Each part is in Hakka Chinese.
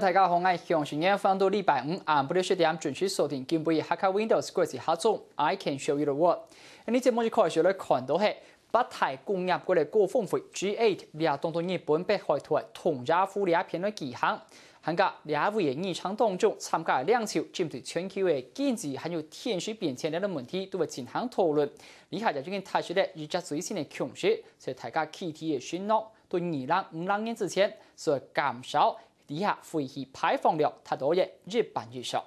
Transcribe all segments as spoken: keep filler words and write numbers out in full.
大家好，𠊎係向新年，歡迎到禮拜五暗晡个十點準時鎖定今晡日Hakka Windows國際客種，I can show you the world。今日節目一開始來看到係八大工業國个高峰會G eight，這當中日本、北海道、東亞、敘利亞片來舉行。還過這回个議程當中，參加个領袖針對全球个經濟還有天氣變遷等等問題，都會進行討論。這下就已經達成了一隻最新个共識，所以大家氣體个承諾，到二零五零年之前，所以減少這下廢氣排放量達到一半以上。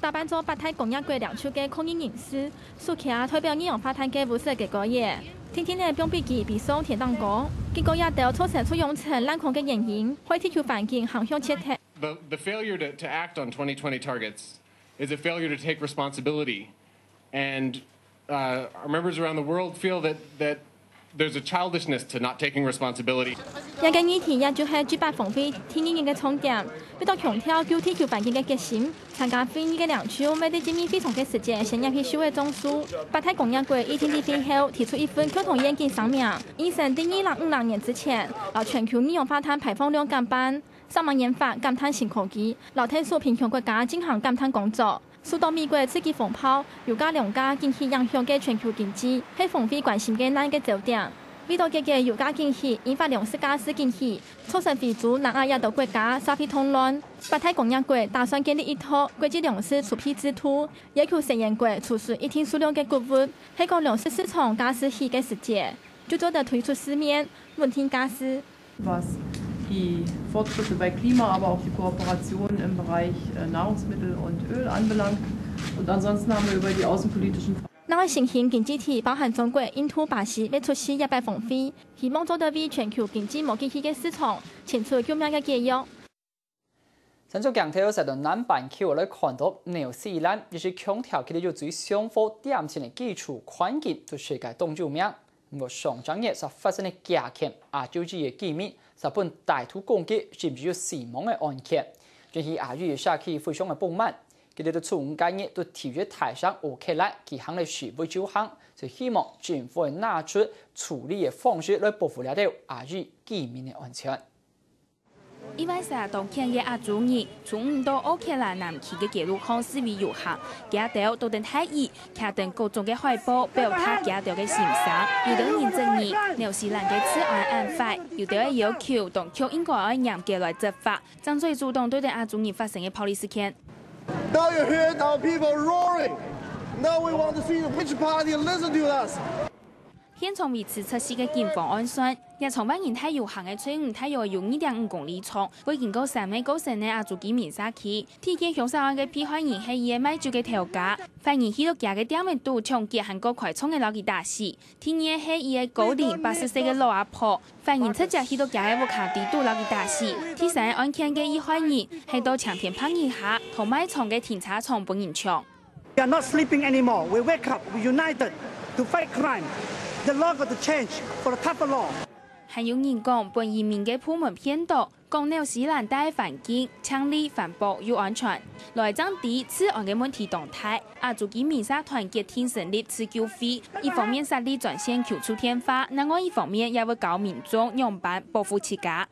打扮做八大工業國領袖个抗議人士，手擎代表二氧化碳个烏色个高葉，定定仔放飛機飛上天頂高。結果這兜造成臭氧層爛坑个原因，害地球環境行向絕忒。 The, the failure to, to act on twenty twenty targets is a failure to take responsibility. And uh, our members around the world feel that, that there's a childishness to not taking responsibility. 這个議題也就係G eight峰會第二日个重點，為到強調救地球環境个決心，參加會議个領袖乜在今日會場个時節先入去手个種樹。八大工業國一定在會後提出一份共同願景聲明，預先在二零五零年之前，摎全球二氧化碳排放量減半，三萬研發減碳新科技，摎𢯭手貧窮國家進行減碳工作。 受到美國次級風暴、油價漲價景氣影響个全球經濟，係峰會關心个另个焦點。為到解決油價景氣引發糧食價格景氣，造成非洲、南亞這兜國家社會動亂，八大工業國打算建立一套國際糧食儲備制度，要求成員國儲存一定數量个穀物，係講糧食市場價格起个時節，就做得推出市面，穩定價格。 Was die Fortschritte bei Klima, aber auch die Kooperation im Bereich äh, Nahrungsmittel und Öl anbelangt. Und ansonsten haben wir über die außenpolitischen Fragen. 另外新興經濟體包含中國、印度、巴西會出席這擺峰會，希望做得為全球經濟無景氣个市場尋出救命个解藥。 先從鏡頭徙到南半球來看到紐西蘭，一直強調佢等有最上好恬靜个居住環境，在世界當有名。毋過上隻月所發生个強權，亞洲裔个居民就分歹徒攻擊，甚至有死亡个案件。引起亞裔社區非常个不滿，佢等在初五該日在紐約大城奧克蘭舉行了示威遊行，就希望政府會拿出處理个方式來保護這兜亞裔居民个安全。 一萬儕當權个亞洲人，初五到奧克蘭南區个街路項示威遊行，佢兜著等大衣，擎等各種个海報，表達佢兜个心聲。有兜人質疑紐西蘭个治安恁壞，有兜仔要求當局應該愛嚴格來執法，正做得阻擋對等亞洲人發生个暴力事件。 Now you hear our people roaring. Now we want to see which party listen to us. 現場維持秩序个警方安全，這場萬人大遊行个隊伍大約有二點五公里長，會經過三個過身个亞洲居民社區。第一件兇殺案个被害人係一個賣酒个頭家，犯人去到厥个店仔肚搶劫還過開銃仔摎佢打死。第二個係一個高齡八十歲个老阿婆，犯人直接去到厥个屋下底肚摎佢打死。第三個案件个遇害人係到晴天白日下，在賣場个停車場分人搶。 We are not sleeping anymore. We wake up, we united to fight crime. The law got to change for a tougher law. 還有人講分移民个部門騙到，講紐西蘭大環境淨俐、環保又安全。來正知治安个問題當大，亞洲居民社團決定成立自救會，一方面設立專線求助電話，另外一方面也會教民眾仰般保護自家。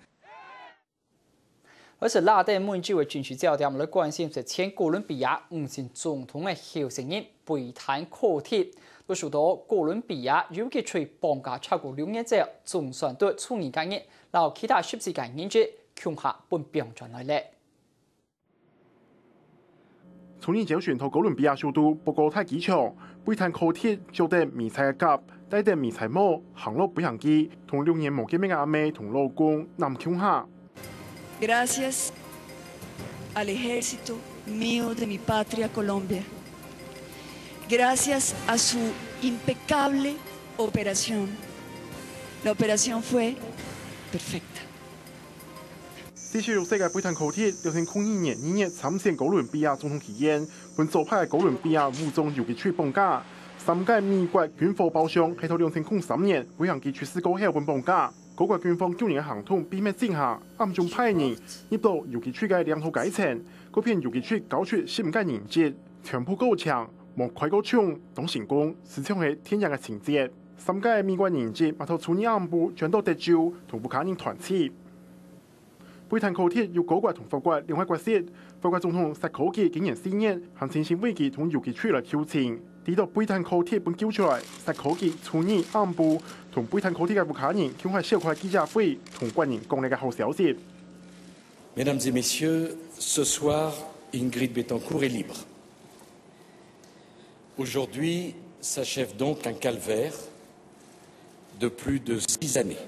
這係拉丁美洲个政治焦點，來關心係前哥倫比亞五星總統个候選人貝坦科特，佢受到哥倫比亞游擊隊綁架超過六年之後，總算在初二該日，摎其他十四個人質共下分放轉來了。 昨日朝晨在哥倫比亞首都博哥大機場，貝坦科特著等迷彩个甲，戴等迷彩帽，行落飛行機，同六年無見面个阿姆同老公攬共下。 Gracias al ejército mío de mi patria Colombia. Gracias a su impecable operación. La operación fue perfecta. 四十六歲个貝坦科特，兩千空二年二月參選哥倫比亞總統期間，分左派个哥倫比亞武裝游擊隊綁架。三個美國軍火包商係在兩千空三年飛行機出事過後分綁架。 該國軍方九年个行動秘密之下，暗中派人入到游擊隊个領導階層，該片游擊隊交出十五個人質，全部過強，無開過銃，當成功，實際上係電影个情節。三個美國人質嘛在初二暗晡轉到德州，同屋下人團聚。貝潭高鐵有高鐵同法國兩個角色，法國總統薩科齊今年四月還親身飛機同遊擊隊來求情。直到貝潭高鐵分救出來，薩科齊初二暗晡同貝潭高鐵个屋下人共下召開記者會，同國人講這個好消息。 Mesdames et messieurs, ce soir, Ingrid Betancourt est libre. Aujourd'hui s'achève donc un calvaire de plus de six années.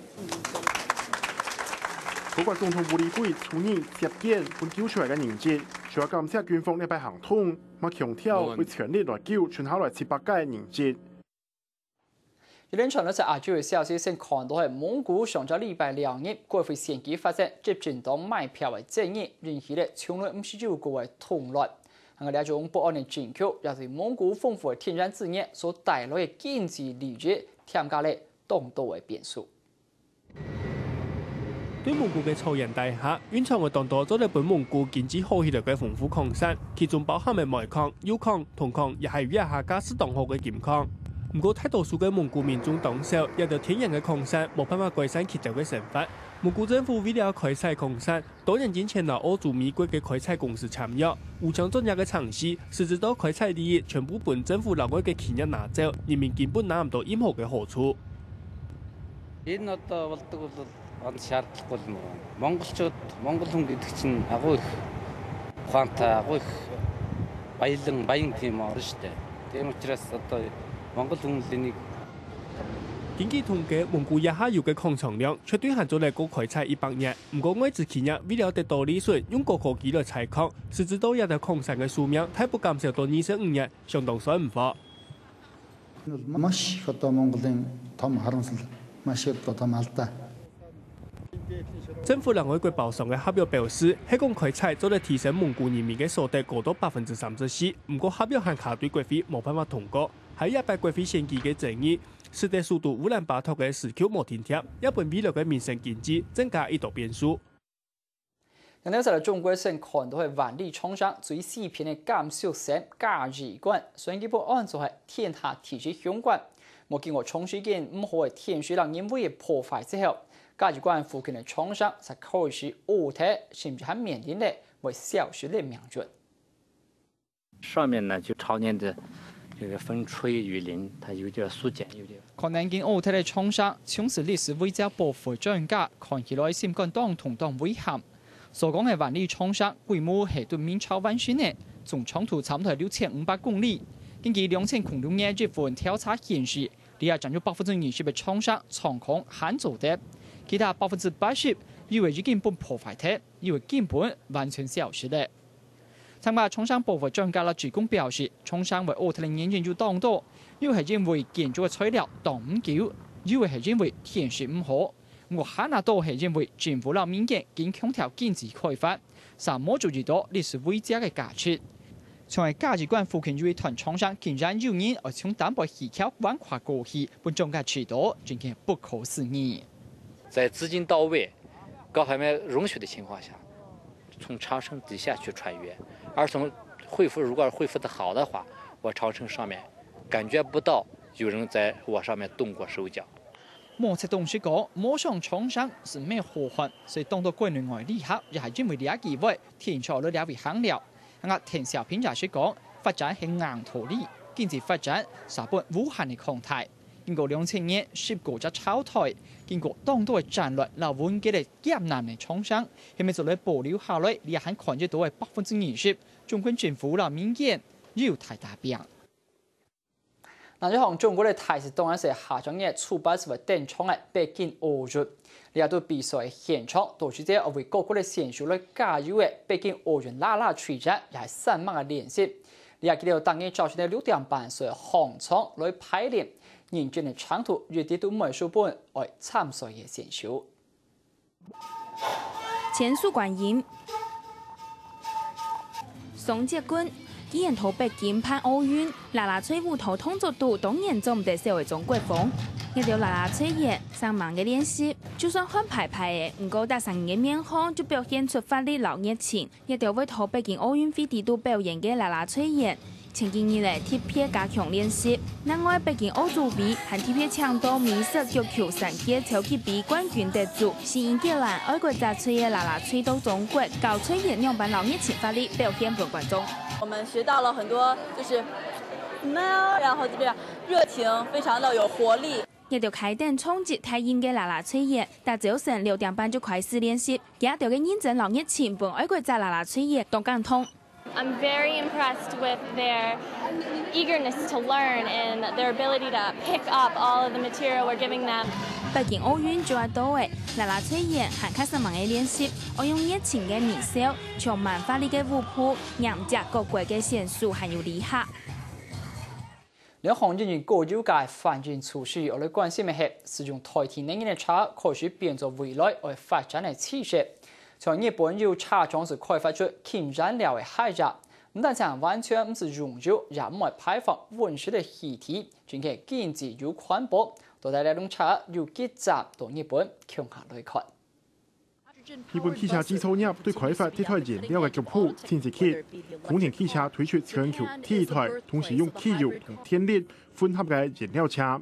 法國總統武利貴初二接見分救出來个人質，除了感謝軍方這擺行動，嘛強調會全力來救存下來七百個人質。 一連串个亞洲个消息，先看到係蒙古上隻禮拜六日國會選舉發生執政黨買票个爭議，引起了從來毋識有過个動亂。啊，這種不安个情況，也對蒙古豐富个天然資源所帶來个經濟利益，添加了當多个變數。 對蒙古个草原底下，蘊藏个當多做得分蒙古經濟好起來个豐富礦產，其中包含个煤礦、鈾礦、銅礦，也還有這下價勢當好个金礦。毋過大多數个蒙古民眾當少，這兜天然个礦產無辦法改善佢兜个生活。蒙古政府為了開採礦產，多年進前摎澳洲、美國个開採公司簽約，無將專業个程序，實質到開採利益全部分政府摎外國企業拿走，人民根本拿毋到任何个好處。 Энэ одоо болдог бол онц шаардлагагүй юм уу? Монголчууд, монгол хүн гэдэг чинь агуу их ухаантай, агуу их баялан, баян тийм орн шүү дээ. Тийм учраас одоо монгол хүн л энийг 根據統計，蒙古這下有个礦藏量絕對還做得過開採一百年。毋過外資企業為了得到利潤，用高科技來採礦，實質到這兜礦產个壽命大幅減少到二十五年，相當算毋過。 Энэ бол маш их одоо Монголын том харамсал, маш их одоо том алдаа. 政府摎外國包商个合約表示，係講開採做得提升蒙古人民个所得高到百分之三十四，毋過合約還卡對國會無辦法通過，還有這擺國會選舉个爭議，使得首都烏蘭巴托个時區無停歇，也分未來个民生經濟增加一道變數。 另外，在中國先看到係萬里長城最西片个甘肅省嘉峪關，雖然佢本安做係天下第一雄關，毋過經過長時間毋好个天時摎人為个破壞之後，嘉峪關附近个長城就開始瓦忒，甚至還面臨了會消失个命運。 上面呢，就常年的这个风吹雨淋，它有点缩减，有点。可能經過瓦忒个長城，從事歷史遺跡保護專家看起來心肝當痛當遺憾。所講个萬里長城，規模係對明朝完成个，總長度差毋多六千五百公里。根據兩千空六年一份調查顯示，這下正有百分之二十个長城狀況還做得，其他百分之八十以為已經分破壞忒，以為根本完全消失了。 參加長城保護專家摎志工表示，長城會瓦忒个原因有當多，有係因為建築个材料擋毋久，有个係因為天時毋好，毋過還較多係因為政府摎民間緊強調經濟開發，嗄無注意到歷史遺跡个價值。像係嘉峪關附近有一段長城，竟然有人愛從頂背起橋橫跨過去，分專家試著，真經不可思議。在資金到位、各方面容許的情况下， 从长城底下去穿越，而从恢复，如果恢复得好的话，我长城上面感觉不到有人在我上面动过手脚。毛澤東時講，無上長城是沒有後患，所以當多國內外旅客也係因為這機會，定著來這位行了。啊，鄧小平也係講，發展係硬道理，經濟發展嗄分無限个擴大。經過兩千年，十過隻朝代，經過當多个戰亂摎文革个艱難个長城， 係毋係做得保留下來，這下看得到个百分之二十，中國政府摎民間有大打拚。另一項中國个大事當然係下隻月初八就會登場个北京奧運。這兜比賽个現場，都係這兜為各國个選手來加油个北京奧運啦啦隊員，也係散漫个練習。這下佢兜逐日朝晨个六點半就䟘床來排練，認真个程度一滴都毋會輸分愛參賽个選手。 前蘇冠英、雙截棍，既然到北京辦奧運，啦啦隊舞蹈動作肚當然做毋得少个張國峰。這兜啦啦隊員生猛个練習，就算汗排排个，毋過逐儕人个面孔就表現出活力摎熱情。這兜會到北京奧運會底肚表演个啦啦隊員，前幾日仔特別加強練習。另外，北京奧組杯還特別請到美式足球三屆超級杯冠軍得主、新英格蘭愛國者隊个啦啦隊到中國，教隊員仰般摎熱情發力表現分觀眾。我们学到了很多，就是smile，然后这边热情，非常的有活力。熱到開等衝擊大營个啦啦隊員，逐朝晨六點半就開始練習，佢兜个認真摎熱情分愛國者啦啦隊員當感動。 I'm very impressed with their eagerness to learn and their ability to pick up all of the material we're giving them. 北京奧運就要到了，啦啦隊員還較煞猛个練習，愛用熱情个微笑、充滿活力个舞步，迎接各國个選手還有旅客。 兩項因應高油價反應措施，愛來關心个係，使用代替能源个車開始變做未來愛發展个趨勢。像日本有車廠就開發出氫燃料个hyundai，毋單淨完全毋使用油，也毋會排放溫室个氣體，真係經濟又環保。到底這種車有幾站到日本，共下來看。 日本汽車製造業對開發替代燃料个腳步真積極。豐田汽車推出全球第一台同時用汽油同電力混合个燃料車。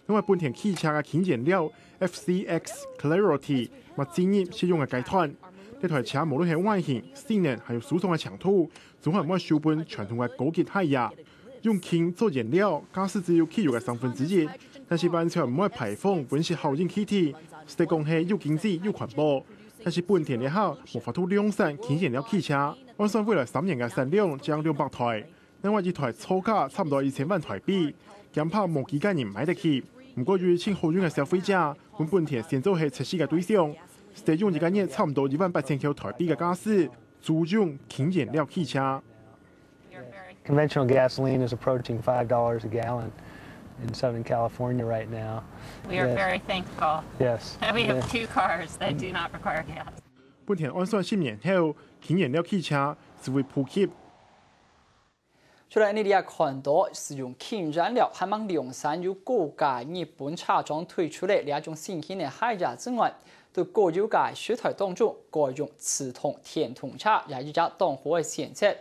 另外，本田汽車个氫燃料FCX Clarity嘛進入試用个階段。這台車無論係外形、性能，還有舒適个程度，總還毋會輸分傳統个高級hyundai。 用氫做燃料，假使只有汽油个三分之一，但是完全毋會排放溫室效應氣體，實在講係又經濟又環保。但是本田這下無法度量產氫燃料汽車，按算未來三年个產量正兩百台。另外一台造價差毋多一千萬台幣，驚怕無幾個人買得起。毋過由於盡好用个消費者，分本田選做係測試个對象，實在用一個月差毋多一萬八千箍台幣个價數，租用氫燃料汽車。 Conventional gasoline is approaching five dollars a gallon in Southern California right now. We are very thankful. Yes. And we have two cars that do not require gas. 本田按算十年後，氫燃料汽車就會普及。除了你這看到使用氫燃料還吂量產又高價日本車廠推出个這種新型个hyundai之外，在高油價時代當中，改用自動電動車也係一隻當好个選擇。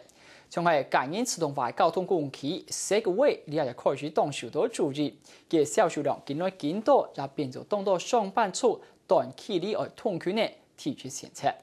像係感應自動化交通工具Segway這下開始當受到注意，佢銷售量緊來緊多，也變做當多上班族短距離愛通勤个第一選擇。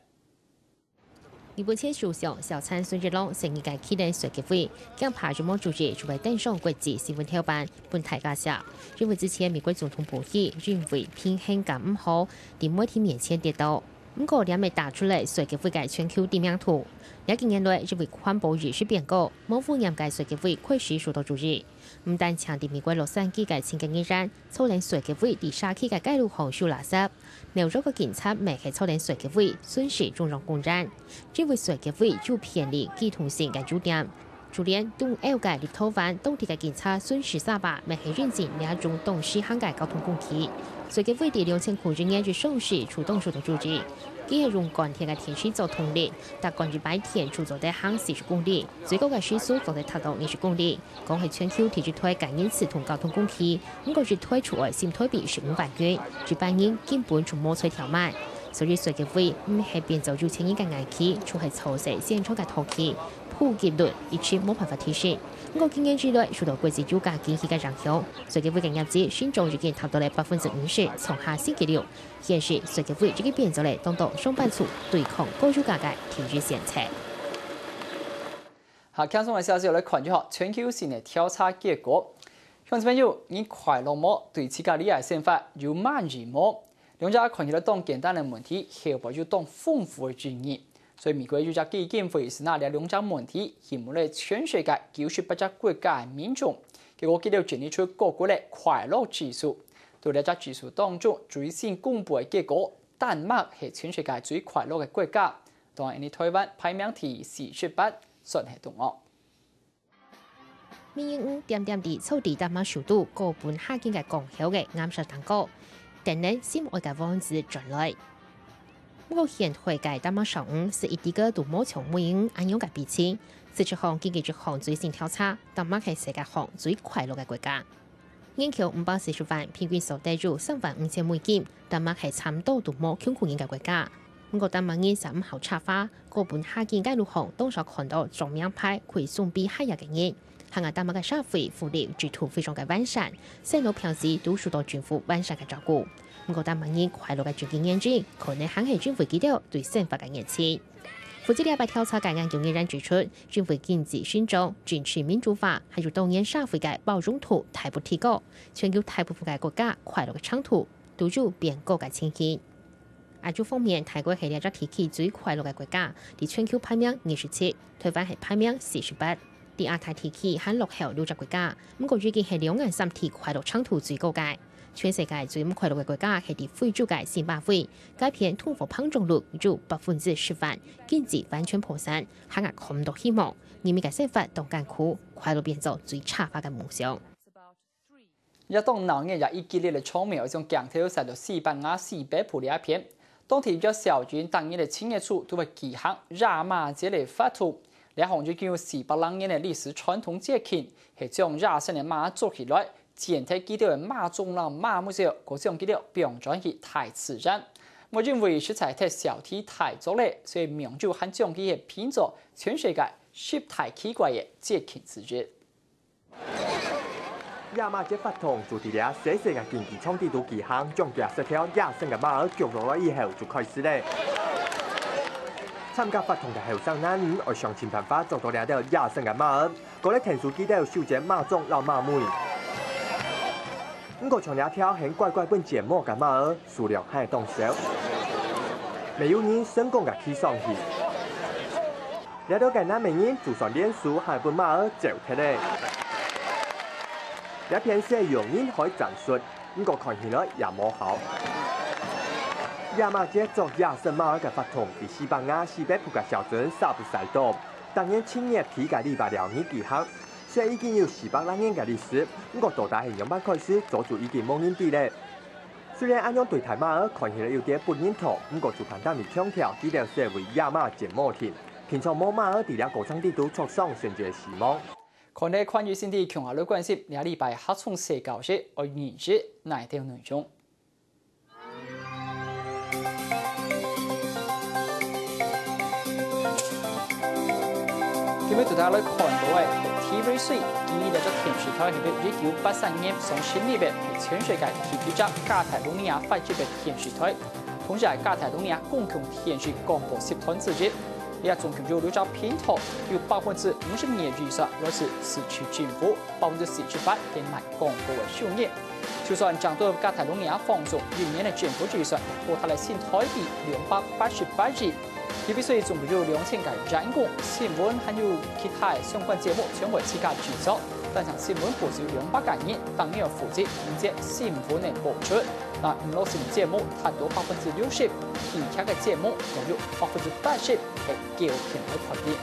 日本前首相小泉純一郎星期日騎等Segway，驚怕有無注意就會登上國際新聞頭版，分大家笑。因為之前美國總統布希因為平衡感毋好，在媒體面前跌倒。 毋過，這乜打出了Segway个全球知名度。這幾年來，因為環保意識變高，無污染个Segway開始受到注意。毋單淨在美國洛杉磯个清潔人員，坐等Segway在社區个街路項收垃圾，紐約个警察乜係坐等Segway巡視中央公園，因為Segway有便利機動性个優點。 就連東歐个立陶宛當地个警察巡視沙發，乜係認證這種當時行个交通工具。Segway在兩千空一年一上市就當受到注意，佢係用乾電个電池做動力，大概一擺電就做得行四十公里，最高个時速做得達到二十公里。講係全球第一台感應自動交通工具，毋過一台就愛新台幣十五萬銀，一般人根本就無才調買。所以Segway毋係變做有錢人个樂器，就係造勢宣傳个道具。 普及率一直無辦法提升。毋過今年以來，受到國際油價景氣个影響，Segway个業績成長已經達到了百分之五十，創下新紀錄。現時Segway已經變做了當多上班族對抗高油價个第一選擇。好，輕鬆个消息來看一下全球性个調查結果。鄉親朋友，你快樂無？對自家个生活有滿意無？ 兩隻看起來當簡單个問題，後背有當豐富个意義。所以美國有隻基金會係拿這兩隻問題，去問了全世界九十八隻國家个民眾，結果佢兜整理出各國个快樂指數。在這隻指數當中，最新公布个結果，丹麥係全世界最快樂个國家。當然，𫣆俚台灣排名第四十八，算係當惡。 美人魚恬恬地坐在丹麥首都哥本哈根个港口个岩石頂高，等等心愛个王子轉來。毋過現代个丹麥少女係一滴个都無像美人魚恁樣个悲情。事實上，根據一項最新調查，丹麥係世界上最快樂个國家。人口五百四十萬，平均所得有三萬五千美金，丹麥係差毋多都無窮苦人个國家。 毋過丹麥人煞毋好插花，哥本哈根个路項當少看到著名牌、開雙臂鞋仔个人。客家打馬个社會福利制度非常个完善，細老平時都受到政府完善个照顧。毋過，打馬人快樂个真正原因，可能還係因為佢兜對生活个熱情。負責這擺調查个研究人員指出，因為經濟成長、政治民主化，還有多元社會个包容度大幅提高，全球大部分个國家快樂个程度都有變高个情形。亞洲方面，泰國係這隻地區最快樂个國家，在全球排名二十七，台灣係排名四十八。在亞太地區還落後六隻國家，毋過已經係兩岸三地快樂程度最高个。全世界最毋快樂个國家係在非洲个津巴威，該片通貨膨脹率有百分之十萬，經濟完全破產，還係看毋到希望，人民个生活當艱苦，快樂變做最差个夢想。 這當鬧熱也已激烈个場面，愛將鏡頭徙到西班牙西北部這一片。當地有小人逐年个七月初都會舉行野馬節个活動。這項已經有四百零年个歷史傳統節慶，係將野生个馬捉起來，剪忒佢兜个馬鬃摎馬尾之後，過將佢兜放轉去大自然。𠊎認為實在忒小題大做了，所以網友還將佢係評做全世界十大奇怪个節慶之一。 野馬節活動就在這細細个競技場底肚舉行，將幾十條野生个馬仔逐落來以後就開始了。參加活動个後生男女愛想盡辦法捉到這兜野生个馬仔，過來𢯭手佢兜修剪馬鬃摎馬尾。毋過像這條還乖乖分剪毛个馬仔， 數量還當少。乜有人成功个企上去。這兜个男仔人就算連手還分馬仔走忒了。這片係用人海戰術，毋過看起來也無效。野馬節捉野生馬仔个活動在西班牙西北部个小鎮沙布塞島，逐年七月第一个禮拜六日舉行。 雖然已經有四百零年个歷史，毋過到底係仰般開始，早就已經無人知了。雖然恁樣對待馬仔看起來有點不認同，毋過主辦單位強調，佢兜係為野馬剪毛定，平常無馬仔在這過程底肚著傷甚至死亡。看來關於身體共下來關心，這禮拜客庄社教室愛認識哪兜內容。 今日同大家來看到个係TVC，佢這隻電視台係一九八三年上成立个，係全世界第一隻加泰羅尼亞發跡个電視台，同時係加泰羅尼亞公共電視廣播集團之一。這總共有六隻頻道，有百分之五十二个預算來自市區政府，百分之四十八係賣廣告个收入。 就算正對加泰羅尼亞放送，一年个政府預算高達了新台幣兩百八十八億。TVC總共有兩千个員工，新聞還有其他个相關節目全部自家製作。單淨新聞部就有兩百个人，逐日負責五節新聞个播出。那娛樂性節目達到百分之六十，戲劇个節目也有百分之八十係高頻來傳遞。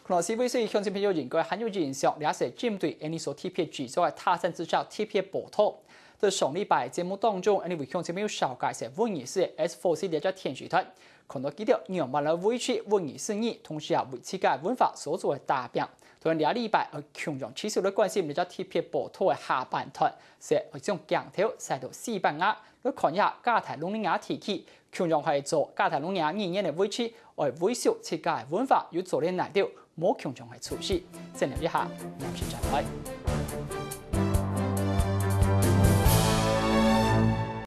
可能TVC鄉親朋友應該還有印象，這係針對𠊎俚所特別製作个《他山之石》特別報導。在上禮拜節目當中，𠊎俚為鄉親朋友紹介係威尼斯个S四C這隻電視台，看到佢兜仰般來維持威尼斯人，同時也為自家文化所做个打拚。同樣這禮拜，愛共樣繼續來關心這隻特別報導个下半段，係愛將鏡頭徙到西班牙，來看一下加泰羅尼亞地區 共樣係做加泰羅尼亞語言个維持，愛維修自家个文化，又做了哪兜無共樣个措施。先尞一下，臨時轉來。